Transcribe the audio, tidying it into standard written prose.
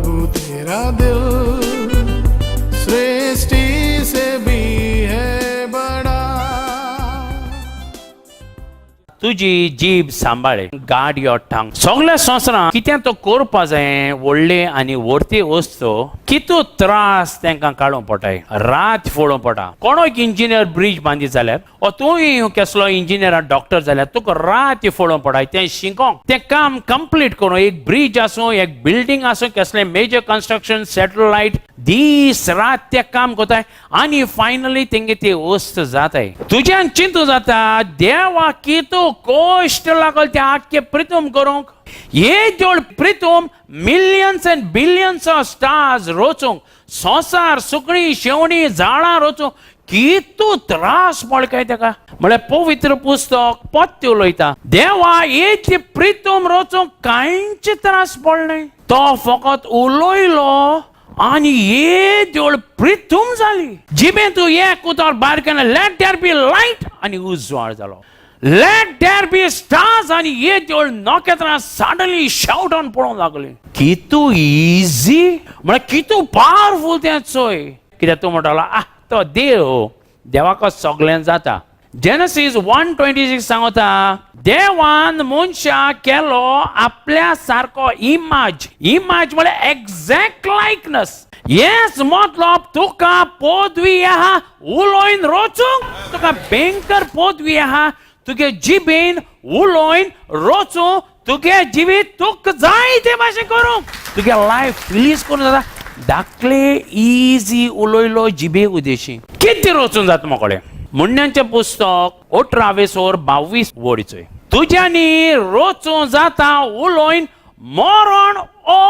प्रभु तेरा दिल सृष्टि से भी है बड़ा। तुजी जीब सांबाळे, गार्ड your tongue. सगल्या संवसारांत कितें तो करपा जाय, व्हडले आनी व्हरती वस्तू, कितू त्रास तांकां काडूंक पडटाय, रात फोडूंक पडटा. कोणो एक इंजिनियर ब्रीज बांदी जाल्यार, ओ तूंय केसलो इंजिनियर, डॉक्टर जाल्यार, तुका रात फोडूंक पडटाय तें शिकोंक, तें काम कंप्लीट करूं. एक ब्रीज आसूं, एक बिल्डींग आसूं, केसलें मेजर कन्स्ट्रक्शन, सॅटलायट, दीस रात ते काम करताय आनी फायनली तेंगे ते वस्त जाताय. तुज्यान चिंतू जाता, देवा कितू कश्ट लागल ते आख्खे प्रितूम करूंक. हे जोड प्रितूम millions and billions of stars रोचूंक, संवसार, सुकणीं, शेवणीं, झाडां रोचूंक कितू त्रास पडले काय तेका? म्हळ्यार पवित्र पुस्तक पत्ते उलयता, देवा एक प्रितूम रोचूंक कांयच त्रास पडले, तो फकत उलयलो आनी ये देवळ प्रितूम जाली. जिबें तूं एक उतर भायर केन्ना, "Let there be light" आनी उजवाड जालो. "Let there be stars" आनी ये देवळ नखेत्रां सडनली शाउट ऑन पडोवंक लागली. कितू इजी, म्हळ्यार कितू पावरफूल तें चोय. कित्याक तूं म्हणटालो, आह, तो देव, देवाक सगळें जाता. जेनसीस 1:26 सांगता, देवान मनशाक केलो आपल्या सारको, इमाज. इमाज म्हळ्यार एग्जॅक्ट लायकनस. येस, मतलब तुका पदवी आहा उलोयन रोचूंक, तुका भयंकर पदवी आहा तुगे जिबेन उलोयन रोचूं. तुगे जिवीत तुका जाय ते भाशेन करूंक, तुगे लायफ फिलीस करूंक जाता. धाकले इजी उलयलो जिबे उदेशी, कितें रोचून जाता मोकळें. म्हणण्याचें पुस्तक 18 वेसोर 22 वडीचोय, तुज्यांनी रोचूं जाता उलोयन मरण ओ